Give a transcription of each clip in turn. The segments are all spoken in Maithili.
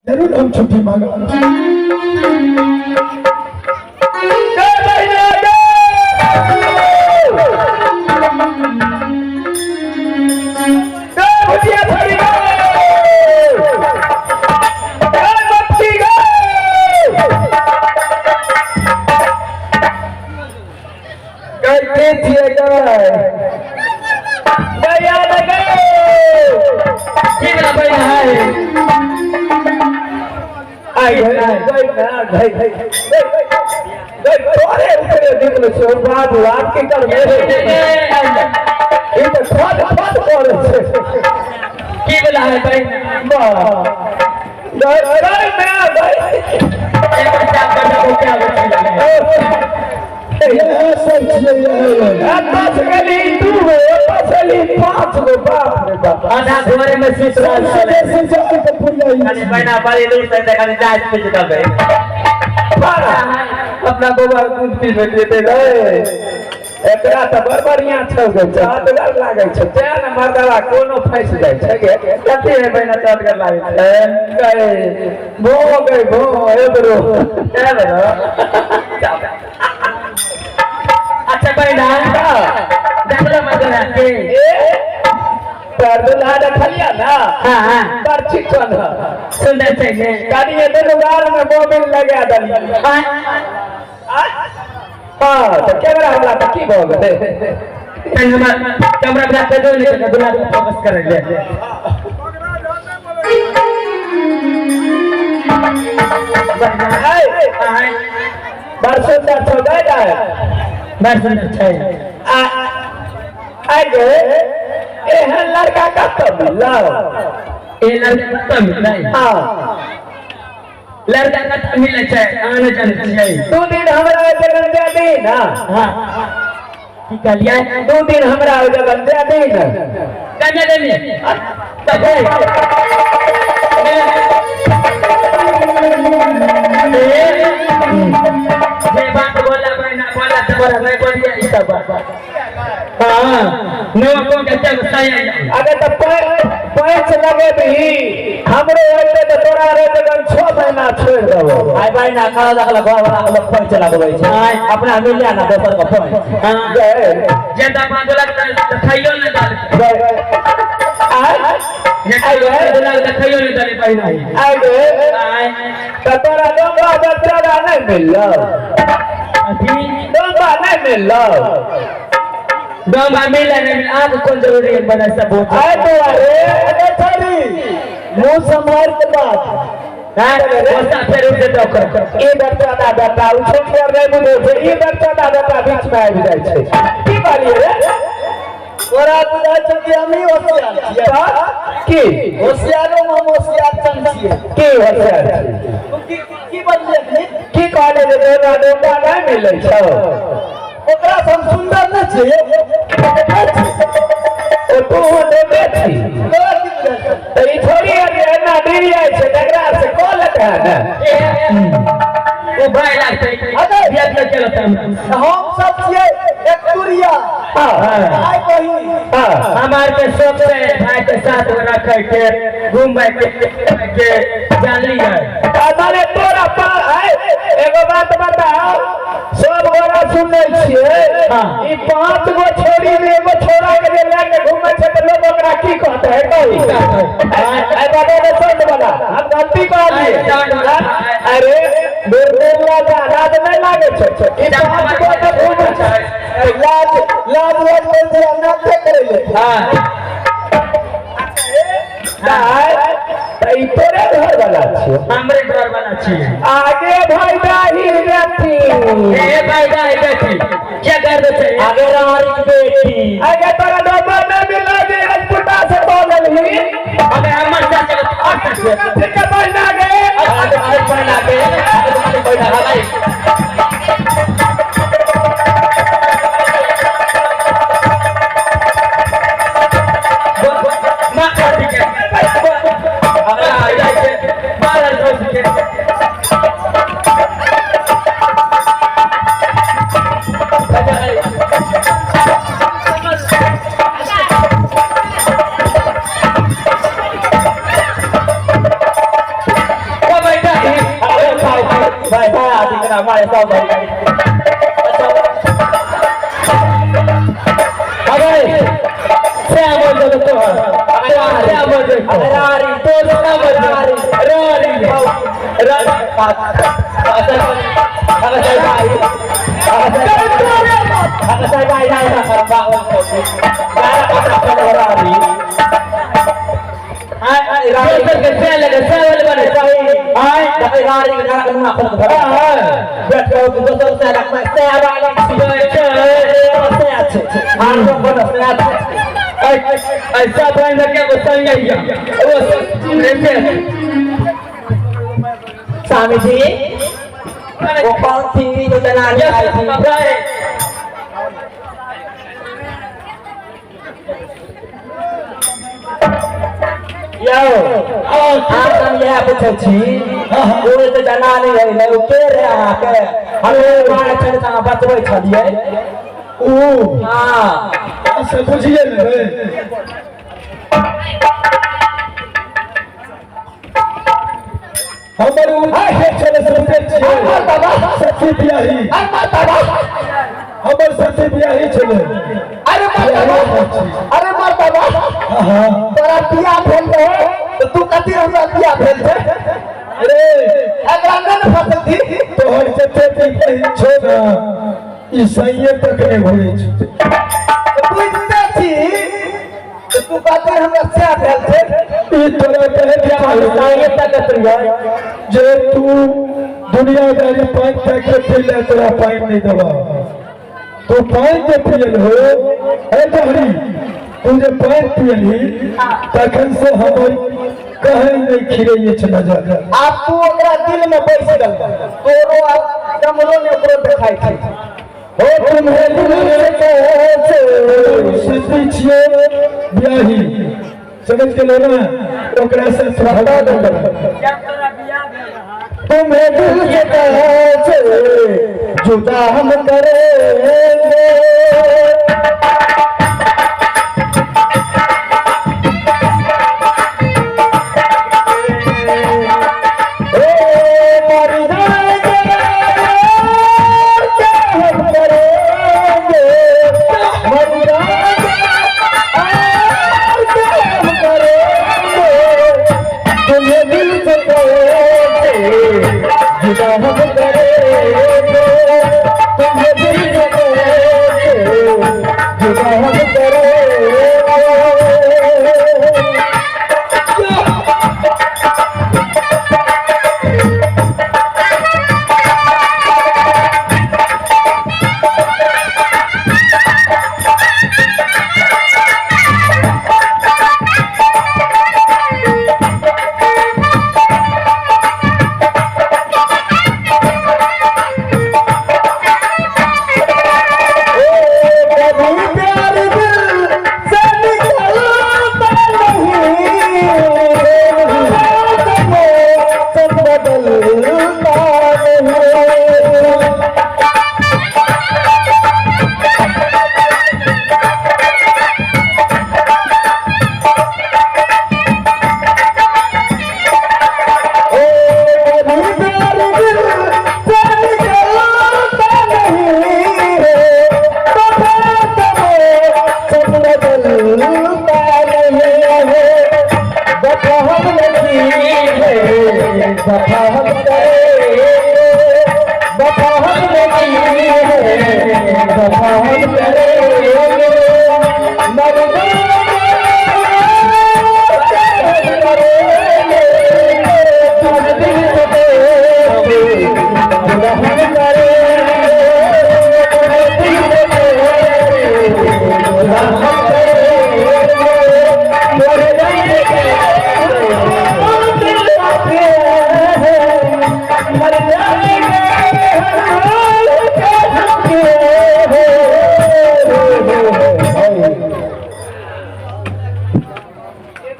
जरूर हम छुट्टी मांगब। गे बहिना गे! गे भुजिया छोड़ी गे! गे बत्ती गे! गे के छियै गे? गया ने गे! की भेला बहिना है? आई गई गई ना गई गई गई तोरे उतरे निकले छौ बाबू, आब की करबै? ई तऽ खद खद करै छै। की भेला है बहिना? वाह गई गई मैं गई। एक बच्चा बच्चा को क्या होई छै? इएह सब छियै, इएह। एतऽ से गेली 2 गो, एतऽ से गेली 5 गो, बाप रे बाप। आधा घरे में सुत रहल सबसे छलै। बेसी जाति के पुरिया ई खाली छियै। बहिना बड़ी दूर से खाली जाइत पीछ देबै। अपना गोबर दूध पीबै देते रे। एकरा तऽ बड़ बढ़िया छौ गे, चहटगर लागै छै, तें ने मर्दवा कोनो फँसि जाइ छै गे। कथी है बहिना चहटगर लागै छै? गै भो गै भो एबरो। एबरो। अच्छा बहिना, देखलो मर्दवा के? ए तर दुल्हा देखलिया ना? हाँ हाँ। बड़ चिकन है। सुंदर छै ने? कनिये दुनू गाल में मोबिल लगा देलियै। हाँ। हाँ तऽ कैमरा हमरा तऽ की भऽ गेलै? तनी हमर कैमरा बला के दो ने दुल्हा के फोकस करै ले। ऐ, आय। बड़ सुन्दर छौ गै दाइ। बड़ सुंदर छै। आ आइ गे, एहन लड़का कतऽ मिलल? ए लड़का कतऽ मिललै? हाँ। लड़का कतऽ मिलै छै अहाँ नहि जानै छियै? 2 दिन हमरा ओहि जगह दए दही ने। हाँ, की कहलियै? 2 दिन हमरा ओहि जगह दए दही ने। कन्या देली तऽ जे बात बोला बहिना बोला तऽ बोला नहीं बोलिए ई सब बात। हाँ नो को के चल सही है। अगर तऽ पैंच लगेबही हमरो होइते तऽ तोरा रे जगह 6 महीना छोड़ि देबो। आइ बहिना खाना देखल घर वाला के लोग पैंच लगबै छै, अपना मिल जाए ना दोसर के पैंच। हाँ। गै जे तऽ 5 लाख तऽ खाइयो नहि डाल। गै आइ जे 5 लाख तऽ खाइयो नहि डाले बहिना। आइ गे, आय। तऽ तोरा डोंगा बच्चा नहि मिललौ? अथी डोंगा नहि मिललौ? डोंगा मिले नहीं मिले आब कोन जरूरी है बना सब बहुत। आइ दुआरे अरे छोरी, मुंह सम्हार के बात। हाँ, गुस्सा फेर उठ जेतौ ओकर। ई बच्चा दा बेटा ओ छोट नहि बुझै छै, ई बच्चा दा बेटा बीच मे आबि जाइ छै। की कहलियै रे? तोरा बुझाइ छौ कि हमही होशियार छियै? तऽ की? होशियारो मे हम होशियार चंद छियै। की होशियार छी? तू की की बजलियै अखनी? की कहलियै जे तोरा डोंगा नहि मिलै छौ? ओकरा से हम सुन्दर नहि छियै? ओ तू डोंगे छी। तोरा की बुझाइ छौ? तऽ ई छोड़ी जे एना डिरी जाइ छै तकरा से कऽ लेतै है ने। ओ भाई लागतै अरे। बिया बिया केलक हमरा। हम सब छियै एक तुरिया। हाँ। भाय बहिन। हाँ। हमार के सबसे भाई के साथ रखे के घूमे के जानली है। आ माने तोरा पा आय एगो बात बताओ, सब गोरा सुनै छियै? हाँ। ई 5 गो छोड़ी में एगो छोड़ा के जे लए के घूमै छै तऽ लोग ओकरा की कहतै है? कही। आइ बाबा ने साउंड वाला हम गलती कहलियै। आइ साउंड वाला। अरे बेरबेरिया जा लाज नहि लागै छै? ई 5 गो तऽ घूमै छै। लाज लाज लाज बोल दिया ना के करै ले। हाँ। दाइ तऽ ई तोरे घर वाला छियौ? हमरे घर वाला छियै। आगे भाई दाही बेटी। ए भाई दाही बेटी क्या कर दे छै? आगे रानी की बेटी। आगे तोरा डब्बा नहि मिलल जे राजपुता से बोललही। अबे हमर चाचा के तू कथी के बहिना गे? आगे आगे बहिना के आगे आगे बहिना हलाई। मां कथी के हमरा आ जाइ छै बारह दोस्त के। मारे सब भाई। अबे से बोल दे तो से बोल दे रारी तो से बोल दे रारी रारी ऐसा बन के गुस्सा नहीं वो स्वामी जी वो कौन थी जो जनानी आई थी? यौ अहाँ हम इएह पूछै छी, ओ जे जनानी रहै ओ के रहै अहाँके? हम मारै छलै तऽ अहाँ बचबै छलियै ओ? हाँ। से बुझिए ने। हमर उ के छलै सुनते छियै सखी बियाही, हमर सखी बियाही छलै। अरे मर्दाबा, अरे मर्दाबा, हाँ। तोरा बियाह भेल रहे तो तू कथी हमरा बियाह भेल छै? अरे एकरा नहि ने फसल थी। तोहर जते भी बहिन छौ ने, ई सैये तक नहि घुरै छै। बुझते छी तऽ तू कथी हमरा सएह भेल छै? ई तोरा कहे के साइए तक प्रिय जे तू दुनियादारी पानि ताकि के पी ले, तोरा पानि नहीं देबा। तू पानि जे पियल हो, हे जहरी, तू जे पानि पियलही तखन से हमर कहीं नहीं खिरै छै नजर। आब तू ओकरा दिल में बैस गेल, तोरो आब कमरो ने ओकरो देखाइ छै। हो तुम्हें दिल से कैसे सती छियै बियाही, समझ गेलो ना? ओकरा से झगड़ा नहीं कर। तुम्हें दिल से कैसे जुदा हम करेंगे? ओ मर जाएंगे क्या हम करेंगे? मर जाएंगे क्या हम करेंगे? तुम्हें दिल से कैसे जुदा हम करेंगे? तुम्हें दिल से कैसे जुदा हम करेंगे? कभी प्यार दिल से निकलता नहीं, सब बदलता नहीं। ओ कभी प्यार दिल से निकलता नहीं है, तो सब बदलता नहीं है। वफा हम नहीं है, वफा हम करेंगे, वफा हम नहीं है, वफा हम करेंगे। मर जाएंगे तुम दिल से जुदा हम करेंगे, तुम्हें दिल से जुदा हम करेंगे। मर जाएंगे, मर जाएंगे।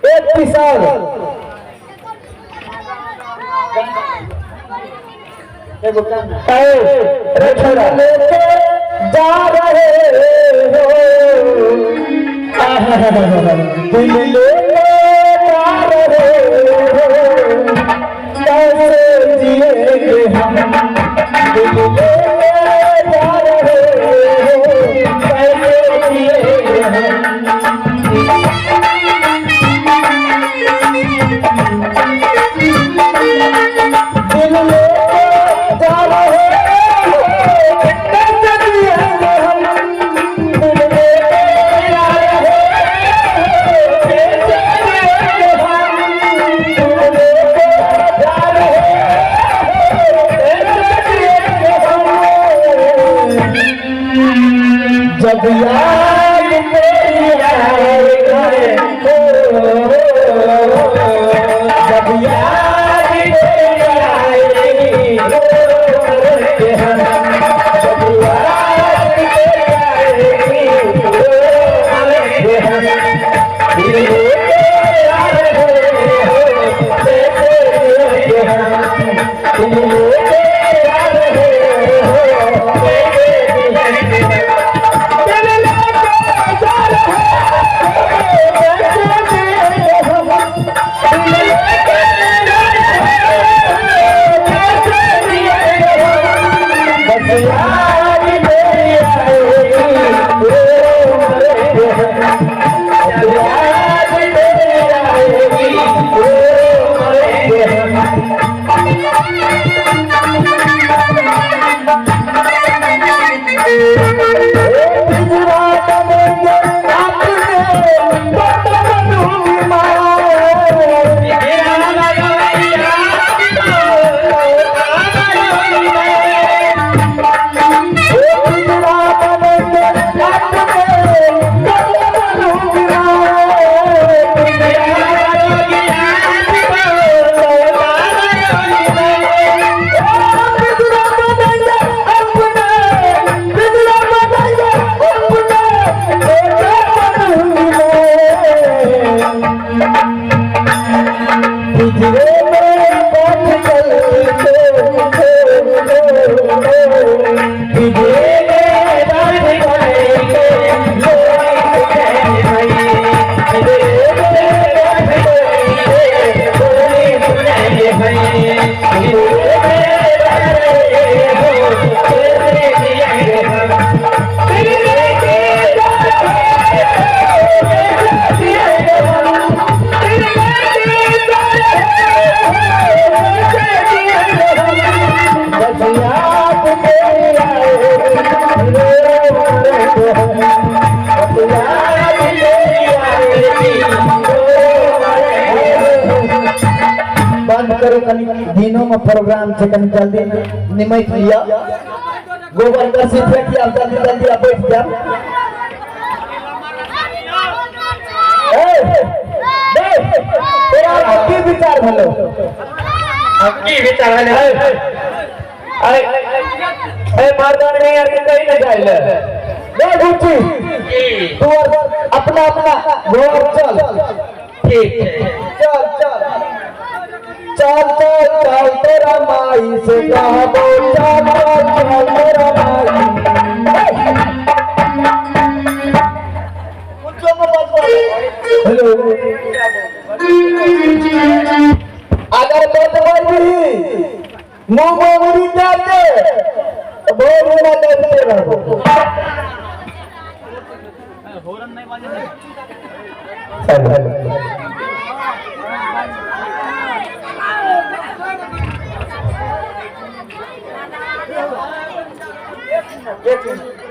एक किसान लेके जा रहे हो, दिल लेके जा रहे हो, कैसे जिएंगे हम? दिल लेके जा रहे हो, कैसे जिएंगे हम। दिल लेके जा रहे हो, कैसे जिएंगे हम। दिल लेके जा रहे हो, कैसे जिएंगे हम। दिल लेके जा रहे हो, कैसे जिएंगे हम। जब याद तेरी आएगी, जब याद तेरी आएगी, रोएंगे हम। जब याद तेरी आएगी, रोएंगे हम। दिल लेके जा रहे हो, कैसे जिएंगे हम। दिल लेके जा रहे हो, कैसे जिएंगे हम। दिल लेके जा रहे हो, कैसे जिएंगे हम। दिल लेके जा रहे हो, कैसे जिएंगे हम। बस याद तेरी आएगी, रोएंगे हम। बस याद तेरी आएगी, रोएंगे हम। पिंजरा बनेंगे अपने, तो बनूंगी माँ। पिंजरा बनेंगे अपने, तो बनूंगी माँ। पिंजरा बनेंगे अपने, पिंजरा बनेंगे अपने, तो बनूंगी मैं। पिंजरे में बैठ चल के, पिंजरे में बैठ के पिंजरे में बैठ के बोली सुनाएंगे भाई। पिंजरे में बैठ हो, कैसे जिएंगे हम। दिल लेके जा रहे हो, कैसे जिएंगे हम। दिल लेके जा रहे हो, कैसे जिएंगे हम। बस याद तेरी आएगी, रोएंगे हम। बस याद तेरी आएगी, रोएंगे हम। बंद करो, कनी दिनों में प्रोग्राम छै, कनी जल्दी निमट लिया। गोबर करसी फेंक आब, जल्दी जल्दी आ बैठ जाओ। ए, देख, तोरा आर के की विचार भेलो? की विचार भेलै? अरे ए मर्दान में यार के कहीं नहीं जाइले। रे बुच्ची, तू आर अपना अपना घर चल। ठीक छै। चल चल चल चल चल, तेरा माई से कहबो, चल चल चल तेरा माई। हेलो, अगर बदमाशी मुंह में उड़ी जाते तो बोल ना करते रहो। Hello hello.